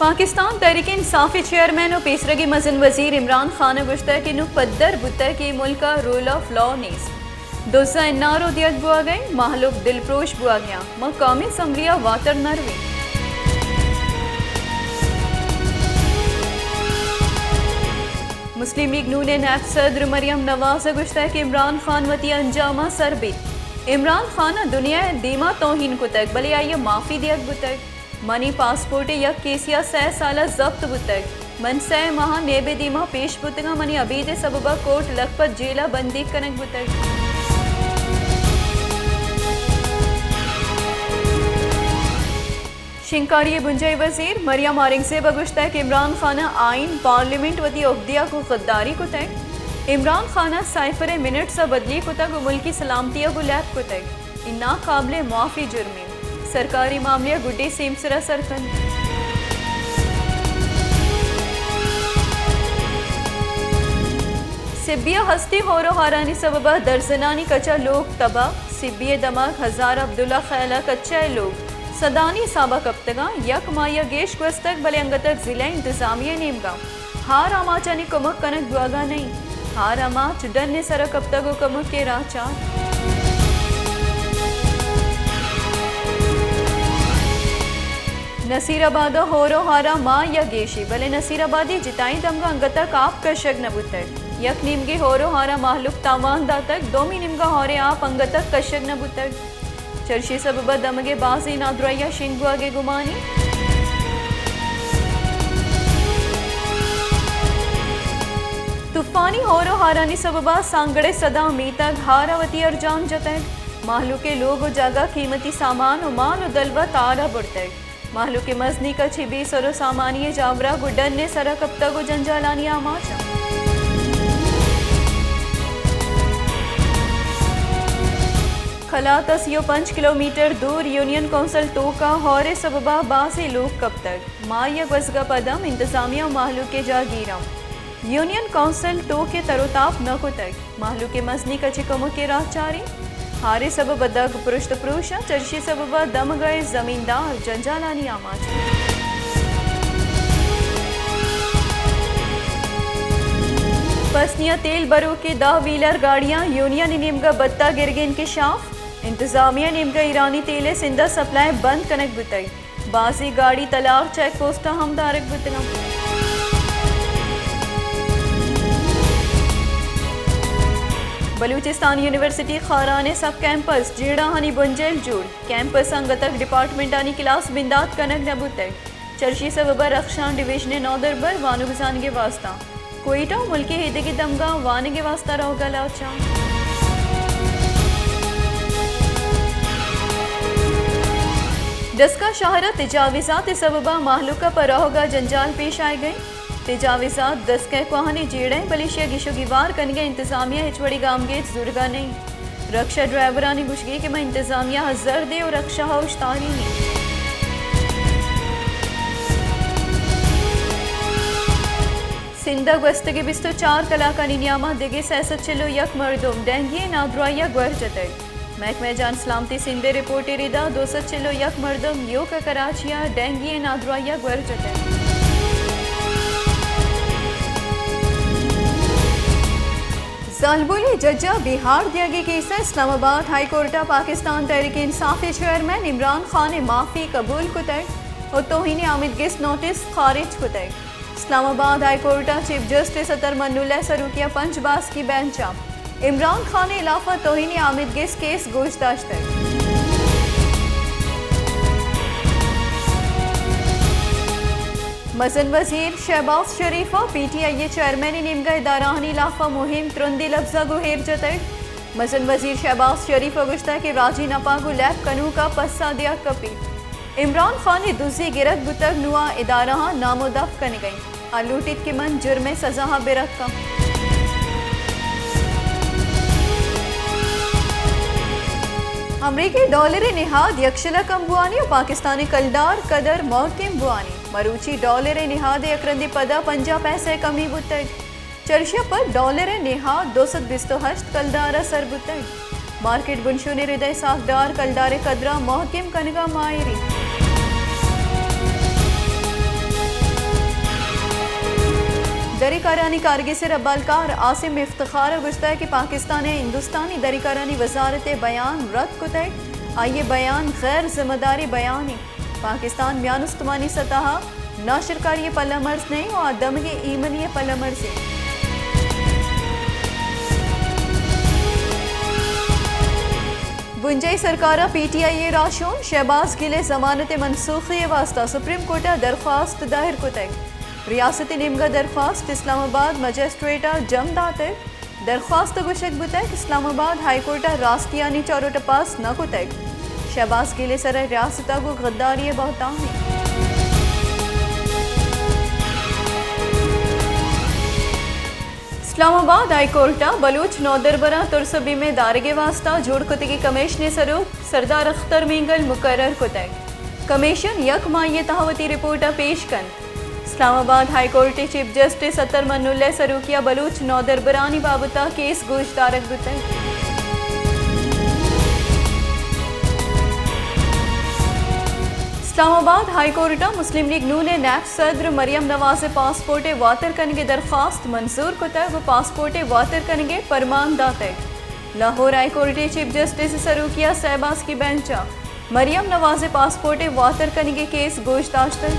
پاکستان تحریک انصاف ءِ چیئرمین ءُ پیسرگیں مزن وزیر عمران خان ءَ گوشتگ کہ نوں پدر بوتگ کہ ملک ءَ رول آف لا نیست۔ دز ءَ این آر او دیگ بوگ ءَ انت، مہلوک دلپروش بوگ ءَ انت، ما قومی اسمبلی ءَ واتر نہ رویں۔ مسلم لیگ نون ءِ نیب صدر مریم نواز ءَ گوشتگ کہ عمران خان وتی انجام ءَ سر بیت۔ عمران خان ءَ دنیا ءِ دیما توہین کتگ، بلے آئی ءَ معافی دیگ بوتگ۔ منی پاسپورٹ ءِ یک کیسے ءَ سئے سال ءَ ضبط بوتگ۔ من سئے ماہ ءَ نیب ءِ دیما پیش بوتگاں، منی ابید ءِ سبب ءَ کورٹ لکھپت جیل ءَ بندیگ کنگ بوتگ۔ شنگکاری ءِ بنجاہی وزیر مریم اورنگزیب ءَ گوشتگ کہ عمران خان ءَ آئین، پارلیمنٹ، وتی عہدے ءَ گوں غداری کتگ۔ عمران خان ءَ سائفر ءِ منٹس ءَ بدلی کتگ ءُ ملکی سلامتی ءَ گوں لیب کتگ۔ اے ناقابل معافی جرمے۔ سرکاری معاملہ ءَ گڈی سیمسر ءَ سر کنت۔ سبی ءَ ہستی ہور ءُ ہارانی سبب ءَ درزنانی کچ ءَ لوگ تباہ۔ سبی ءِ دمگ ہزار عبداللہ خیل ءَ کچ ءِ لوگ سدانی حساب ءَ کپتگاں۔ یک ماہی ءَ گیش گوستگ، بلے انگت ءَ ضلع انتظامیہ ءِ نیمگ ءَ ہار آماچانی کمک کنگ بوگ ءَ نہ انت۔ ہار آماچ ڈن ءِ سر ءَ کپتگ ءُ کمک ءِ راہ چار۔ نصیر آباد ءَ ہور ءُ ہار ءَ ماہی ءَ گیشی، بلے نصیر آباد ءِ جتائیں دمگ ءَ انگت ءَ آپ کشگ نہ بوتگ۔ یک نیمگے ہور ءُ ہار ءَ مہلوک تاوان داتگ، دومی نیمگ ءَ ہور ءِ آپ انگت ءَ کشگ نہ بوتگ۔ چرشی سبب ءَ دمگ ءِ بازیں نادراہی ءَ شنگ بوگ ءِ گمانی۔ طوفانی ہور ءُ ہارانی سبب ءَ سانگڑ ءِ سداں میتگ ہار ءَ وتی ارجان جتگ۔ مہلوک ءِ لوگ ءُ جاگہ، قیمتی سامان ءُ مال ءُ دلوت ہار ءَ برتگ۔ مہلوک ءِ مزنیں کچے بے سر ءُ سامانی ءِ جاوراں گوں ڈن ءِ سر ءَ کپتگ ءُ جنجالانی آماچ انت۔ کلات ءَ سی ءُ پنچ کلومیٹر دور یونین کونسل توک ءَ ہور ءِ سبب ءَ بازیں لوگ کپتگ۔ ماہی ءَ گوزگ ءَ پد ہم انتظامیہ ءُ مہلوک ءِ جاگیر انت۔ یونین کونسل توک ءِ تر ءُ تاپ نہ کتگ۔ مہلوک ءِ مزنیں کچے کمک ءِ راہ چاریں۔ ہار ءِ سبب ءَ دگ پرشت پروش انت، چرشی سبب ءَ دمگ ءِ زمیندار جنجالانی آماچ انت۔ پسنی ءَ تیل بروکیں دہ ویلر گاڑیاں یونین ءِ نیمگ ءَ بت ءَ گرگ ءِ انکشاف۔ انتظامیہ ءِ نیمگ ءَ ایرانی تیل ءِ سندھ ءَ سپلائی بند کنگ بوتگ۔ بازیں گاڑی تلار چیک پوسٹ ءَ ہم دارگ بوتگ انت۔ بلوچستان یونیورسٹی خاران ءِ سب کیمپس جیڑہانی بنجل جوڑ۔ کیمپس ءَ انگت ءَ ڈیپارٹمنٹانی کلاس بندات کنگ نہ بوتگ۔ چرشی سبب ءَ رخشان ڈویژن ءِ نودربر وانگ زانگ ءِ واستہ کوئٹہ ءُ ملک ءِ ایدگہ دمگاں وانگ ءِ واستہ روگ ءَ لاچار۔ ڈسکہ شہر ءَ تجاوزات ءِ سبب ءَ مہلوک ءَ پہ روگ ءَ جنجال پیش آیگ ءَ انت۔ تجاوزات ڈسکہ ءِ کوہنیں جیڑہ انت، بلے ایشی ءَ گیش ءُ گیوار کنگ ءَ انتظامیہ ہچ وڑیں گامگیج زرگ ءَ نہ انت۔ رکشہ ڈرائیورانی گوشگ ءَ کہ ماں انتظامیہ ءَ زر دے ءُ رکشہ ءَ اوشتارینیں۔ سندھ ءَ گوستگیں بیست ءُ چار کلاکانی نیام ءَ دگہ سئے سد چل ءُ یک مردم ڈینگی ءِ نادراہی ءَ گور جتگ۔ محکمہ جان سلامتی سندھ ءِ رپورٹ ءِ ردا دو سد چل ءُ یک مردم ایوک ءَ کراچی ءَ ڈینگی ءِ نادراہی ءَ گور جتگ۔ زالبولیں جج ءَ بیہار دیگی کیس ءَ اسلام آباد ہائی کورٹ ءَ پاکستان تحریک انصاف ءِ چیئرمین عمران خان ءِ معافی قبول کتگ ءُ توہین آمیدگس نوٹس خارج کتگ۔ اسلام آباد ہائی کورٹ ءَ چیف جسٹس اطہر منولہ ءِ سروکی ءَ پنچ باسکی بینچ ءَ عمران خان ءِ ہلاف ءَ توہین آمیدگس کیس گوش داشتگ۔ مزن وزیر شہباز شریف ءَ پی ٹی آئی ءِ چیئرمین ءِ نیمگ ءَ ادارہانی ہلاف ءَ مہم ترندیں لبزاں گوں ایر جتگ۔ مزن وزیر شہباز شریف ءَ گوشتگ کہ راجی نپ ءَ گوں لیب کنوک ءَ پسہ دیگ کپیت۔ عمران خان ءِ دزی گرگ بوتگ، نوں آ ادارہاں نام ءُ دپ کنگ ءَ انت۔ آ لوٹیت کہ من جرم ءِ سزاہاں بہ رکاں۔ امریکی ڈالر ءِ نہاد یکشل ءَ کم بوانی ءُ پاکستان ءِ کلدار قدر محکم بوانی۔ مروچی ڈالر ءِ نہاد ءَ یک رندے پدا پنجاہ پیسہ ءِ کمی بوتگ۔ چرشی ءَ پد ڈالر ءِ نہاد دو سد بیست ءُ ہشت کلدار ءَ سر بوتگ۔ مارکیٹ بنشون ءِ رد ءَ ساکدار کلدار ءِ قدر ءَ محکم کنگ ءَ ماہر انت۔ دریکارانی کارگس ء ربالکار عاصم افتخار ء گوشتگ کہ پاکستان ء ہندوستانی دریکارانی وزارت ء بیان رد کتگ، آئی ء بیان غیر ذمہ داریں بیانے۔ پاکستان میان استمانی سطح ء ناشرکاری ء پلہ مرز نہ انت و آ دمگی ایمنی ء پلہ مرز انت۔ بنجائی سرکار ء پی ٹی آئی ء راہشون شہباز گل ء ضمانت ء منسوخی ء واستہ سپریم کورٹ ء درخواست دائر کتگ۔ ریاستی نیمگ ء درخواست اسلام آباد مجسٹریٹ ء جم داتگ۔ درخواست ء گوشگ بوتگ، اسلام آباد ہائی کورٹ ء راستیانی چاروٹ ء پاس نہ کتگ۔ شہباز گل ء سر ء ریاست ء گوں غداری ء بہتام انت۔ اسلام آباد ہائی کورٹ ء بلوچ نودربراں ترس ء بیم ء دارگ ء واستہ جوڑ کتگیں کمیشن ء سروک سردار اختر مینگل مقرر کتگ۔ کمیشن یک ماہی ء تہا وتی رپورٹ ء پیش کنت۔ اسلام آباد ہائی کورٹ ء چیف جسٹس اطہر منول ء سروکی ء بلوچ نودربرانی بابت ء کیس گوش دارگ بوتگ۔ اسلام آباد ہائی کورٹ ء مسلم لیگ نون ء نیب صدر مریم نواز ء پاسپورٹ ء واتر کنگ ء درخواست منظور کتگ و پاسپورٹ ء واتر کنگ ء پرمان داتگ۔ لاہور ہائی کورٹ ء چیف جسٹس ء سروکی ء سہ باسکی بینچ ء مریم نواز ء پاسپورٹ ء واتر کنگ ء کیس گوش داشتگ۔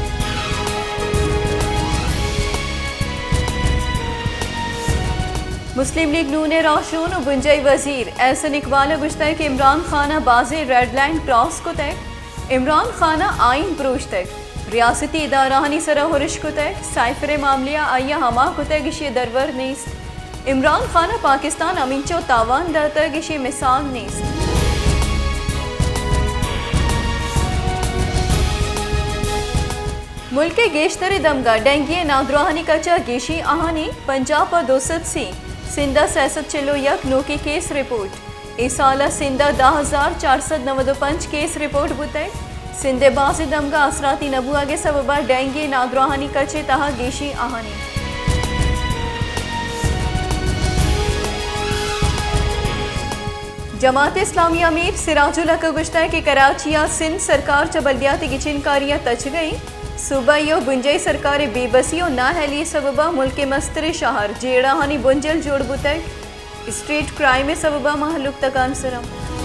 مسلم لیگ نون ء راہشون و بنجائی وزیر احسن اقبال ء گوشتگ کہ عمران خان ء بازیں ریڈ لائن کراس کتگ، عمران خان ء آئین پروشتگ، ریاستی ادارہانی سرا ہرش کتگ، سائفر ء معاملہ ء آئی ء ہما کتگ، ایشی ء درور نیست۔ عمران خان ء پاکستان ہمینچو تاوان داتگ، ایشی ء مثال نیست۔ ملک ء گیشتریں دمگاں ڈینگی ء نادراہانی کچ ء گیشیں آہانی، پنجاب ء دو سد سی، سندھ ء سئے سد چل ء یک نوکیں کیس رپورٹ۔ اے سال ء سندھ ء دہ ہزار چار سد نود ء پنچ کیس رپورٹ بوتگ۔ سندھ ء بازیں دمگاں آسراتی نہ بوہگ ء سبب ء ڈینگی نادراہانی کچ ء تہا گیشیں آہانی۔ جماعت اسلامی امیر سراج الحق ء گوشتگ کہ کراچی ء سندھ سرکار چہ بلدیاتی گچینکاری ء تچگ ء انت۔ صوبائی ء بنجاہی سرکار ء بے بسی ء نااہلی ء سبب ء ملک ء مستریں شہر جیڑہانی بنجل جوڑ بوتگ۔ اسٹریٹ کرائم ء سبب ء مہلوک تکانسر انت۔